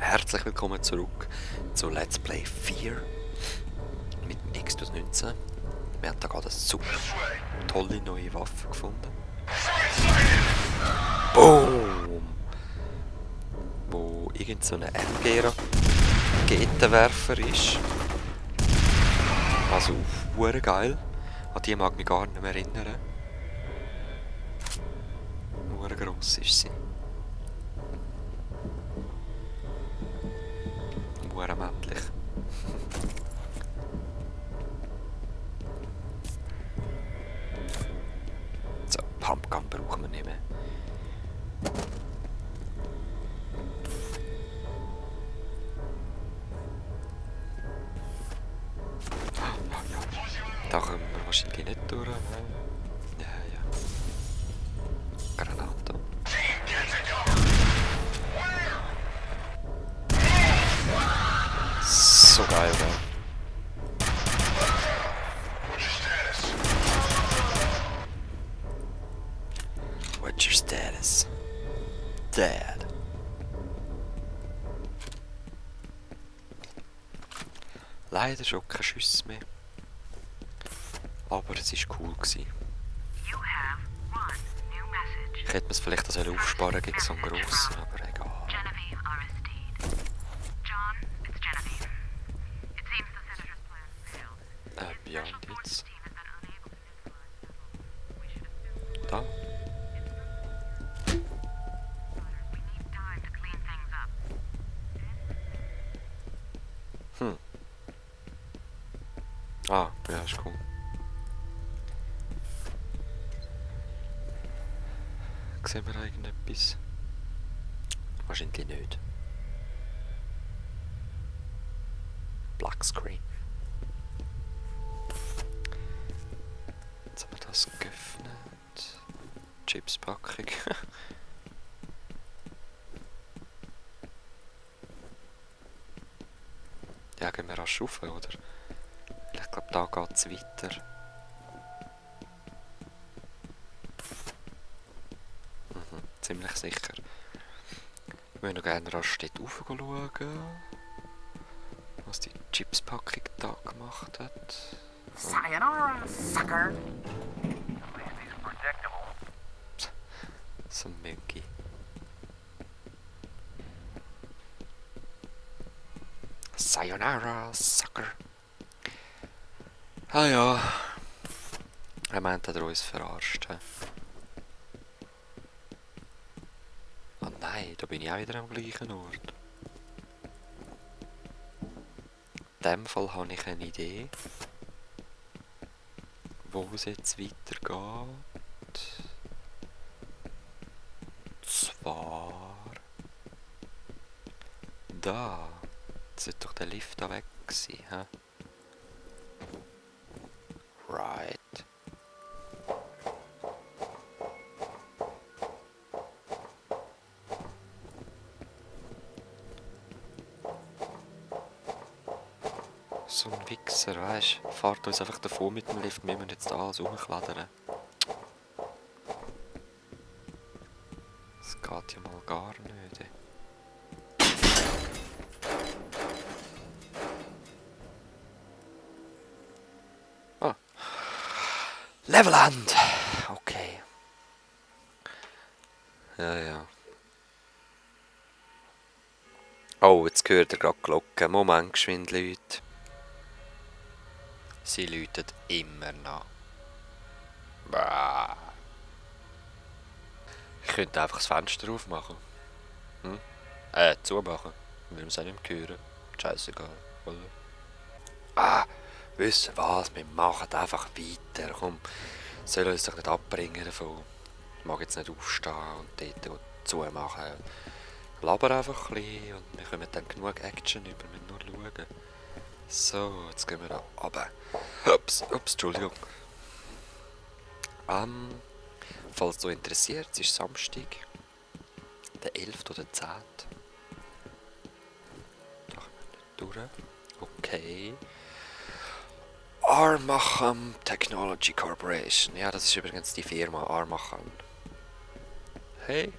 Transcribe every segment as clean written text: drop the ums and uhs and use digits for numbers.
Herzlich willkommen zurück zu Let's Play 4 mit dem X-19. Wir haben da gerade eine super tolle neue Waffe gefunden. Boom! Wo irgend so ein MG-Raketenwerfer ist. Also, hure geil. An die mag ich mich gar nicht mehr erinnern. Hure gross ist sie. Hure männlich. So, Pumpgun brauchen wir nicht mehr. Da kommen wir wahrscheinlich nicht durch. Ja, ja. Granate. So geil, ja. What's your status? Dead. Leider schon keine Schüsse mehr. Aber es war cool gewesen. Ich hätte mir es vielleicht aufsparen gegen so einen grossen, aber egal. Ja, und jetzt? Da? Ah, ja, ist cool. Sehen wir irgendetwas? Wahrscheinlich nicht. Black Screen. Jetzt haben wir das geöffnet. Chipspackung. Ja, gehen wir rasch rauf, oder? Ich glaube, da geht es weiter. Ziemlich sicher. Ich würde noch gerne rasch dort rauf schauen, was die Chipspackung da gemacht hat. Sayonara, sucker! So ein Monkey. Sayonara, sucker! Ah ja. Er meint, er uns verarscht. Oh nein, da bin ich auch wieder am gleichen Ort. In dem Fall habe ich eine Idee, wo es jetzt weitergeht. Zwar da. Jetzt sollte doch der Lift da weg sein, hä? Right. So ein Wichser, weisst du? Fahrt uns einfach davon mit dem Lift, wir müssen jetzt da alles rumklettern. Das geht ja mal gar nicht. Ah. Levelend! Okay. Ja, ja. Oh, jetzt hört ihr gerade die Glocke. Moment, geschwind, Leute. Sie läutet immer noch. Bah. Ich könnte einfach das Fenster aufmachen. Zumachen. Wir müssen es auch nicht mehr hören. Scheißegal, oder? Ah, wisst ihr was? Wir machen einfach weiter. Komm, sollen uns doch nicht abbringen davon. Ich mag jetzt nicht aufstehen und dort zumachen. Laber einfach ein bisschen und wir kommen dann genug Action über. Wir müssen nur schauen. So, jetzt gehen wir da runter. Ups, Entschuldigung. Falls du interessiert, es ist Samstag, der 11. oder 10. Da kommen wir nicht durch. Okay. Armacham Technology Corporation. Ja, das ist übrigens die Firma Armacham. Hey.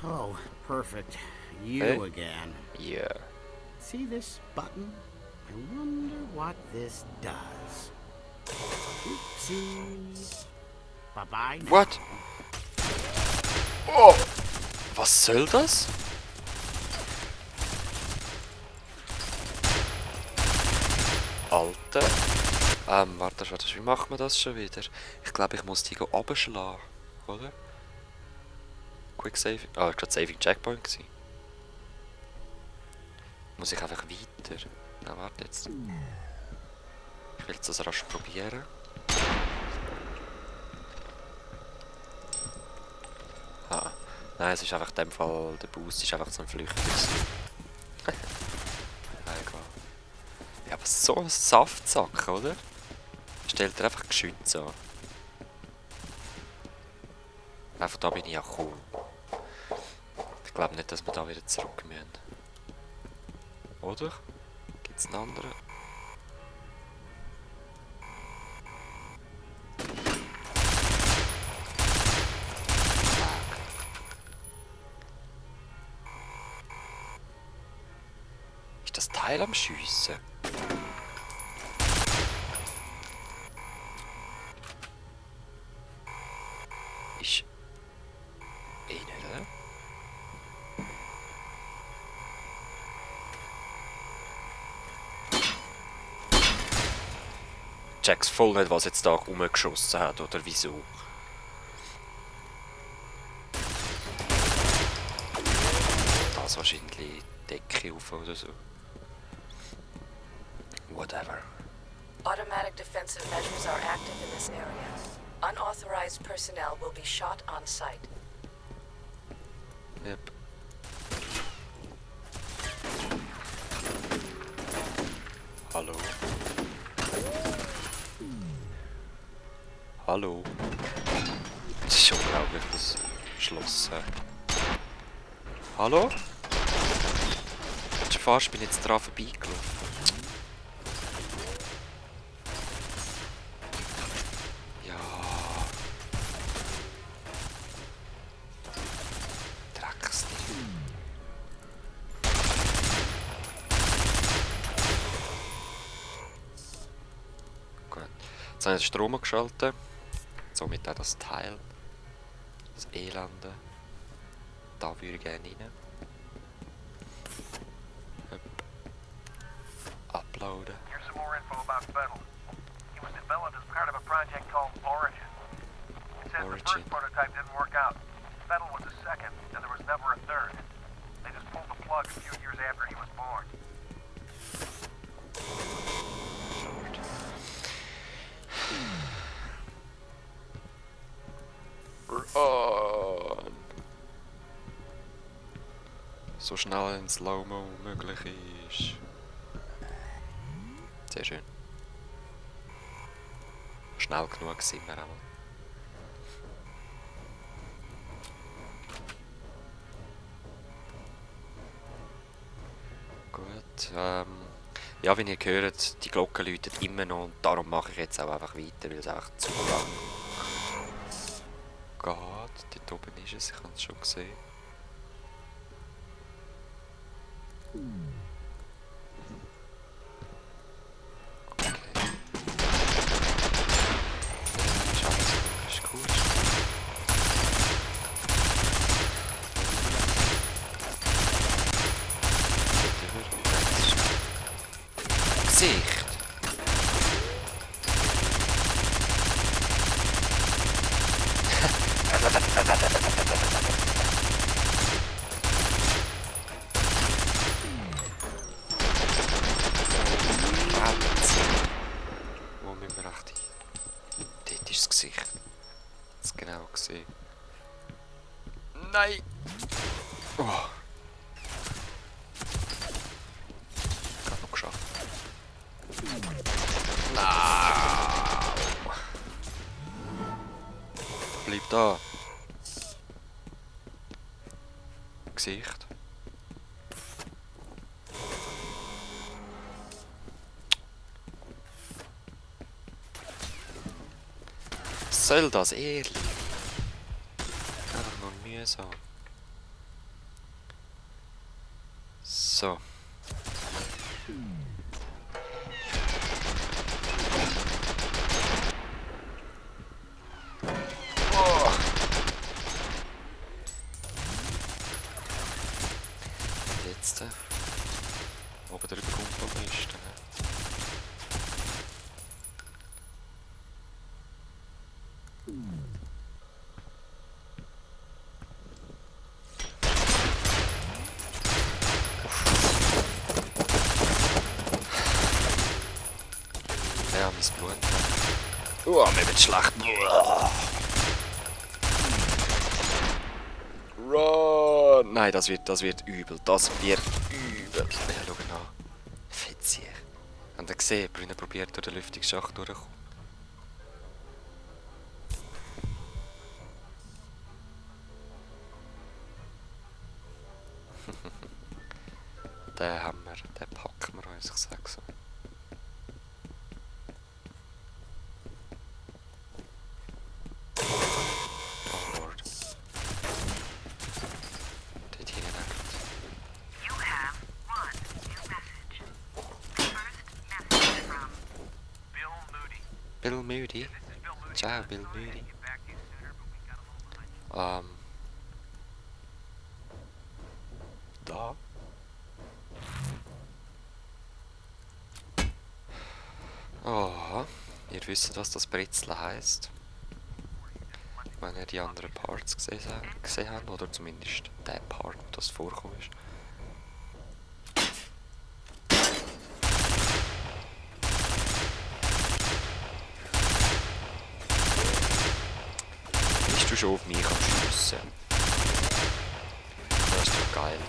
Oh, perfect. You Hey? again. Yeah. See this button? I wonder what this does. Oopsie. Bye-bye now. What? Oh! Was soll das? Alter. Warte, wie macht man das schon wieder? Ich glaube, ich muss die runterschlagen, oder? Quick Saving. Ah, ich gerade Saving Checkpoint gewesen. Muss ich einfach weiter? Na, warte jetzt. Ich will das rasch probieren. Ah. Nein, es ist einfach in dem Fall, der Boost ist einfach so ein Flüchter. Egal. Ja, aber so ein Saftsack, oder? Stellt er einfach geschwind so. Einfach da bin ich auch cool. Ich glaube nicht, dass wir da wieder zurück müssen. Oder? Gibt es einen anderen? Ist das Teil am Schiessen? Ist... Eh nicht, oder? Check's voll nicht, was jetzt da rumgeschossen hat oder wieso. Das wahrscheinlich Decke auf oder so. Whatever. Automatic defensive measures are active in this area. Unauthorized personnel will be shot on sight. Yep. Hallo? Hallo? Das ist unglaublich, das Schloss. Hallo? Schon fast bin ich jetzt dran vorbeigelaufen. Ja. Drecksding. Gut. Jetzt habe ich den Strom geschaltet. Somit auch das Teil. Das Elende. Da würde ich gerne rein. Uploaden. Here's some more info about Fettel. He was developed as part of a project called Origin. It says the Origin. first prototype didn't work out. Fettel was the second, and there was never a third. They just pulled the plug a few years after he was born. Run. So schnell in Slow-Mo möglich ist. Sehr schön. Schnell genug sind wir auch. Gut, ja, wie ihr hört, die Glocke läutet immer noch und darum mache ich jetzt auch einfach weiter, weil es einfach zu lang geht. Dort oben ist es, ich habe es schon gesehen. Okay. Scheiße, ist gut. Gesicht. Wo müssen wir echt hin? Dort ist das Gesicht. Das genau gesehen. Nein! Oh. Gerade noch geschafft. Nein! Bleib da. Gesicht. Was soll das, ehrlich? Einfach nur mühsam. So. Oh. Und jetzt oben drüber kommt am besten. Ja, mein Blut. Mir wird schlecht. Run! Nein, das wird übel. Das wird übel. Ja, schau an. Fetzig. Habt ihr gesehen? Brüne probiert durch den Lüftungsschacht durchzukommen. Den haben wir, den packen wir uns, ich sag so. Oh Lord. Dort hinten nicht. You have one new message. First message from Bill Moody. Bill Moody? This is Bill Moody. Ciao, Bill Sorry I Moody. didn't get back to you sooner, but we got a little behind. Da. Oh, ihr wisst, was das Britzeln heisst. Wenn ihr die anderen Parts gesehen habt, oder zumindest der Part, das vorkommt ist. Bist du schon auf mich am Schiessen? Das ist doch geil.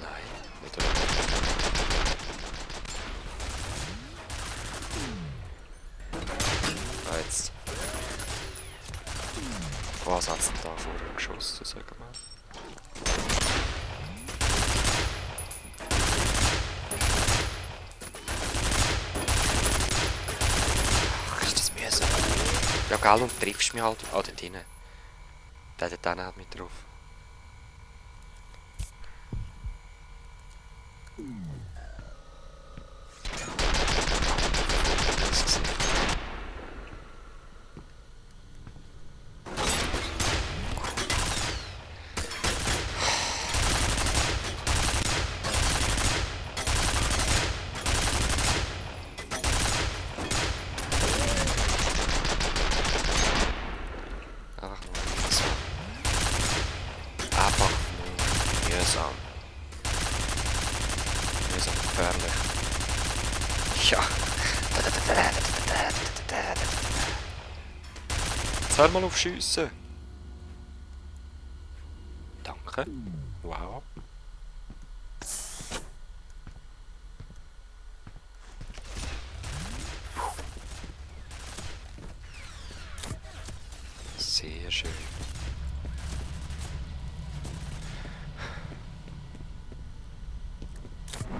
Nein, nicht wirklich. Ah, jetzt. Was hat's denn da vorher geschossen, sag mal? Ach, ist das mühsam. Ja, gell, und triffst mich halt auch dort hinten. Der dort hinten hat mich drauf. Das Gesicht. Einfach nur mühsam. Einfach nur mühsam. Mühsam gefährlich. Ja. Jetzt hör mal auf Schiessen. Danke. Wow. Sehr schön.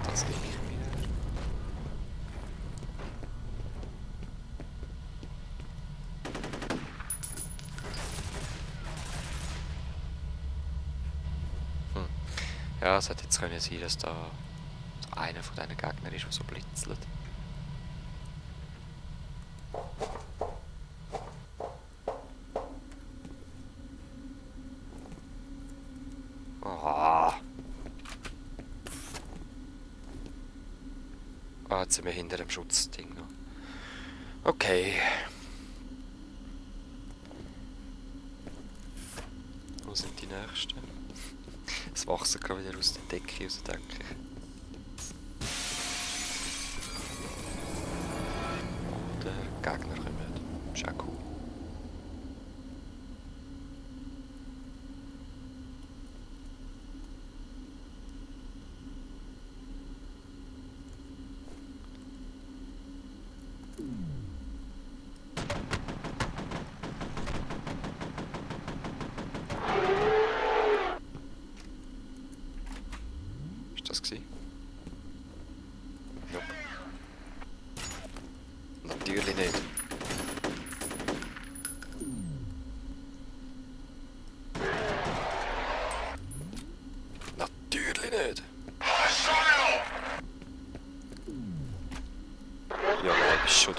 Das nehme ich mir. Ja, es hätte jetzt können sein, dass da einer von diesen Gegnern ist, der so blitzelt. Ah. Ah, jetzt sind wir hinter dem Schutzding noch. Okay. Wo sind die nächsten? Es wachsen gerade wieder aus der Decke raus, denke ich. Oder Gegner kommen. Ist auch cool. Ist das gewesen?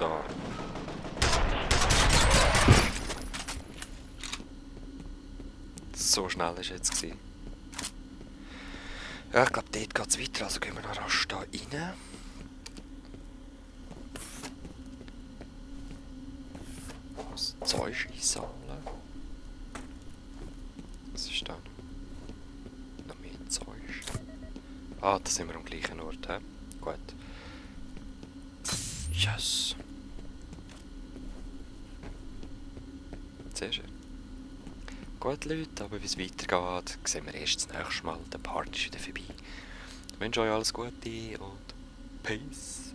da. So schnell war es jetzt gewesen. Ja, ich glaube, dort geht es weiter, also gehen wir noch rasch da rein. Das Zeug einsammeln. Was ist da noch mehr Zeug? Ah, da sind wir am gleichen Ort, he? Gut. Yes. Sehr schön. Gut, Leute, aber wie es weitergeht, sehen wir erst das nächste Mal. Der Part ist wieder vorbei. Ich wünsche euch alles Gute und Peace.